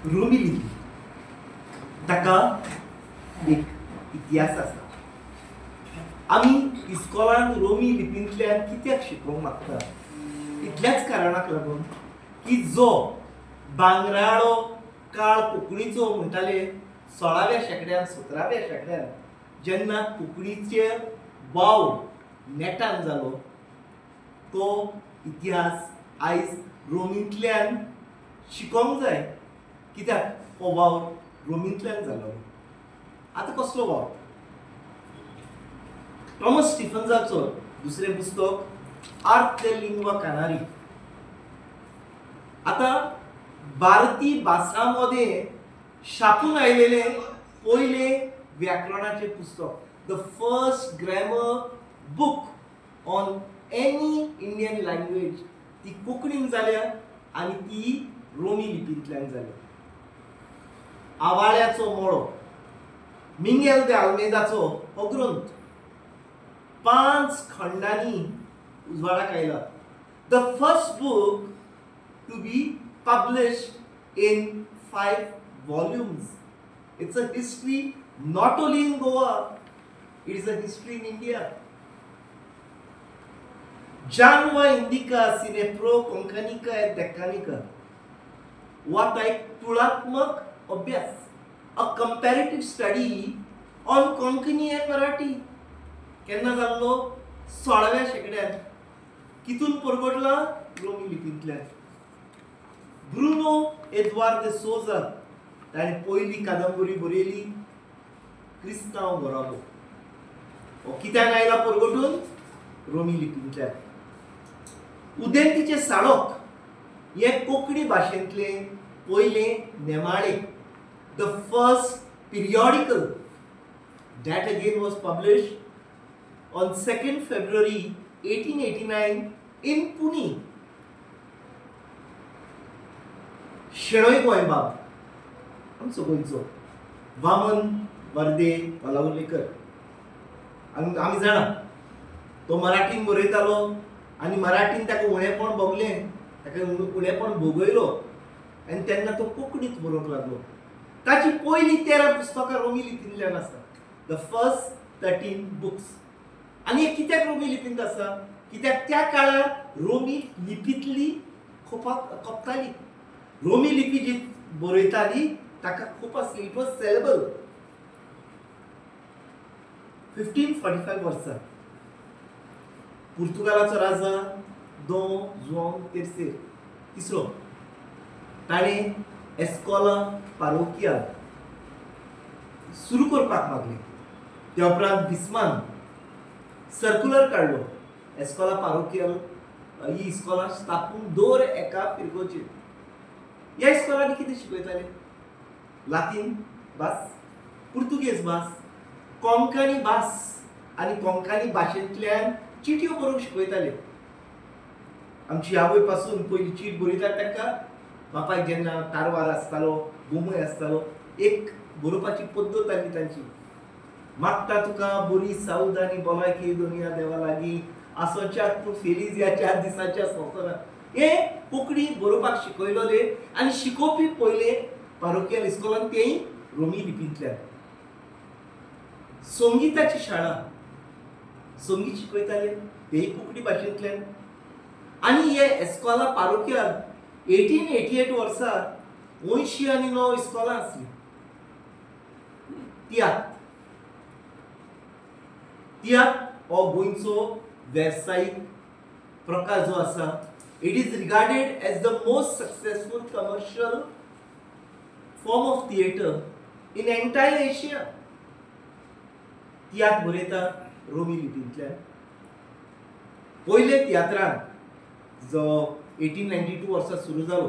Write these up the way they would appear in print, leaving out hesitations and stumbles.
रोमी लिपी ताका एक इतिहास आसा. आमी इस्कॉलान रोमी लिपींतल्यान कित्याक शिकोवंक मागता? इतल्याच कारणाक लागून की जो भांगराळो काळ कोंकणीचो म्हणटाले 16व्या शेंकड्यान 17व्या शेंकड्यान जेन्ना कोंकणीचे वावर नेटान जालो तो इतिहास आयज रोमींतल्यान शिकोवंक जाय. कित्याक हो वावर रोमींतल्यान जालो. आतां कसलो वावर? थॉमस स्टिफन्साचो दुसरें पुस्तक आर्त दे लिंग्वा कानारी. आतां भारतीय भासां मदें छापून आयलेलें पयलें व्याकरणाचें पुस्तक, the first grammar book on any Indian language, ती कोंकणीन जाल्या आनी ती रोमी लिपींतल्यान जाल्या. आवाळ्याचो मळो, मिंगेल दे आल्मेदाचो हो ग्रंथ 5 खंडांनी उजवाडाक आयला. The first book to be published in 5 volumes. It's a history not only in Goa, it is a history in India. जानवा Indica सिने प्रो कोंकणिका एट डेक्कानिका हो आतां एक तुळात्मक अभ्यास, a comparative study on Konkani and Marathi. केन्ना जाल्लो? 16व्या शेंकड्यान. कितून परगटला? रोमी लिपींतल्यान. Bruno एदवार दे सोजा ताणें पयली कादंबरी बरयली क्रिस्तांव घराबो. हो कित्याक आयला परगटून? रोमी लिपींतल्यान. उदेंतीचें साळोक हें कोंकणी भाशेंतलें पयलें नेमाळें, the first periodical that again was published on 2nd February 1889 in Pune. Shenoi Goembab आमचो गोंयचो वामन वर्दे वालावलेकर, आमी जाणा तो मराठीन बरयतालो आनी मराठीन ताका उणेपण भोगलें, ताका उणेपण भोगयलो आनी तेन्ना तो कोंकणीत बरोवंक लागलो. ताची पयलीं 13 पुस्तकां रोमी लिपींतल्यान आसा, the first 13 books. आनी हे कित्याक रोमी लिपींत आसा? कित्याक त्या काळार रोमी लिपींतली खपताली. रोमी लिपी जी बरयताली ताका खूब आसली, it was sellable. 1545 वर्सा पुर्तुगालाचो राजा दों जुआंव तेर्सेर तिसरो ताणें एस्कोला पारोकियाल सुरू करपाक मागलें. त्या उपरांत बिस्मान सर्कुलर काडलो, एस्कोला पारोकियाल ही इस्कोलां स्थापून दवर एका फिरगोचेर. ह्या इस्कोलांनी कितें शिकयताले? लातीन भास, पुर्तुगेज भास, कोंकणी भास आनी कोंकणी भाशेंतल्यान चिटयो बरोवंक शिकयताले. आमची आवय पासून पयली चीट बरयतात तांकां बापायक जेन्ना कारवार आसतालो, गोमय आसतालो, एक बरोवपाची पद्दत आसली तांची. मागता तुका बरी सावद आनी भलायकी दुनिया देवा लागीं आसोच्याक तूं फेलीज ह्या 4 दिसांच्या संवसारांत. हे कोंकणी बरोवपाक शिकयलोले आनी शिकोवपी पयले पारोकियल इस्कोलान, तेंय रोमी लिपींतल्यान. संगीताची शाळा, संगीत शिकयताले तेय कोंकणी भाशेंतल्यान. आनी हे एस्कोला पारोकियल 1888 वर्सा 89 इस्कोलां आसलीं. तियात्र, तियात्र हो गोंयचो वेवसायीक प्रकार जो आसा, it is regarded as the most successful commercial form of theatre in entire Asia. तियात्र बरयता रोमी लिपींतल्यान. पयले तियात्रान जो 1892 वर्सा सुरू जालो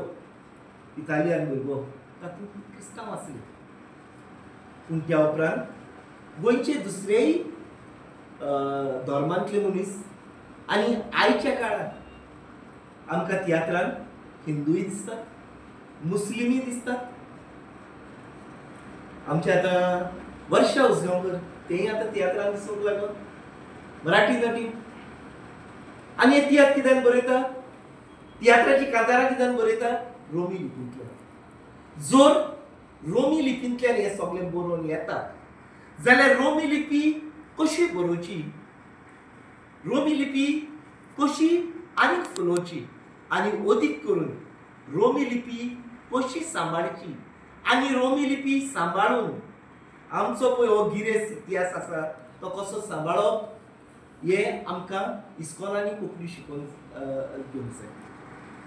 इतालियान भुरगो, तातूंत क्रिस्तांव आसले. पूण त्या उपरांत गोंयचे दुसरेय धर्मांतले मनीस आनी आयच्या काळार आमकां तियात्रान हिंदूय दिसतात, मुस्लिमूय दिसतात. आमचे आतां वर्षा उसगांवकर तेंय आतां तियात्रान दिसूंक लागलो, मराठी नटी. आनी हे तियात्र कित्यान बरयता? तियात्राची कांतारां कित्यान बरयता? रोमी लिपींतल्यान. जर रोमी लिपींतल्यान हें सगळें बरोवन येता जाल्यार रोमी लिपी कशी बरोवची, रोमी लिपी कशी आनीक फुलोवची आनी अदीक करून रोमी लिपी कशी सांबाळची आनी रोमी लिपी सांबाळून आमचो पळय हो गिरेस्त इतिहास आसा तो कसो सांबाळप हें आमकां इस्कॉलांनी कोंकणी शिकोवन घेवंक जाय.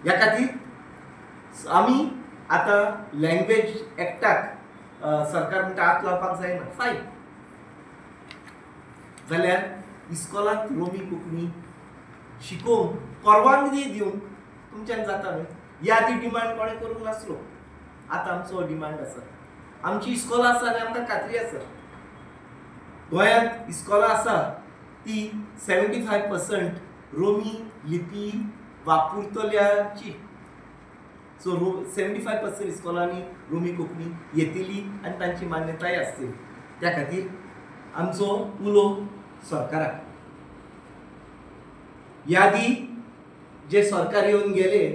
ह्या खातीर आमी आतां लँग्वेज एक्टाक सरकार म्हणटा हात लावपाक जायना, फायन, जाल्यार इस्कॉलांत रोमी कोंकणी शिकोवंक परवानगी दिवंक तुमच्यान जाता न्हय. ह्या आदी डिमांड कोणें करूंक नासलो, आतां आमचो डिमांड आसा. आमची इस्कॉलां आसा आनी आमकां खात्री आसा गोंयांत इस्कॉलां आसा ती 75% रोमी लिपी वापरतल्याची. सो 75% इस्कॉलांनी रोमी कोंकणी येतली आनी तांची मान्यताय आसतली. त्या खातीर आमचो उलो सरकाराक, ह्या आदी जे सरकार येवन गेले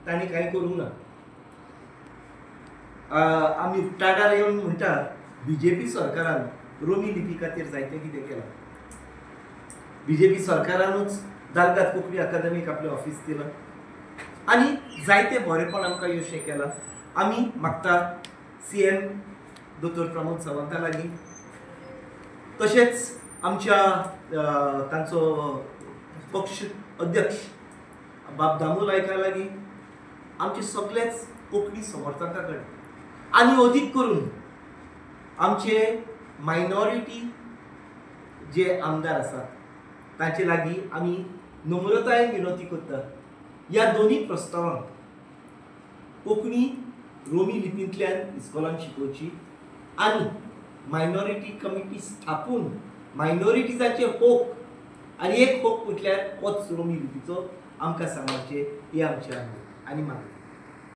तांणी कांय करूंक ना. आमी टाटार येवन म्हणटा बीजेपी सरकारान रोमी लिपी खातीर जायतें कितें केलां. बीजेपी सरकारानूच दालगाद कोंकणी अकादमीक आपलें ऑफिस दिलां आनी जायते बरेपण आमकां येवशें केलां. आमी मागता CM दोतोर प्रमोद सावंता लागीं, तशेंच आमच्या तांचो पक्ष अध्यक्ष बाब दामू नायका लागीं, आमचे सगळेच कोंकणी समर्थकां कडेन आनी अदीक करून आमचे मायनॉरिटी जे आमदार आसात तांचे लागीं आमी नम्रतायेन विनवती करता, ह्या दोनूय प्रस्तावांक कोंकणी रोमी लिपींतल्यान इस्कॉलान शिकोवची आनी मायनॉरिटी कमिटी स्थापून मायनॉरिटीजाचे होक आनी एक होक म्हटल्यार होच रोमी लिपीचो आमकां सांबाळचे ही आमची आनी मागणी.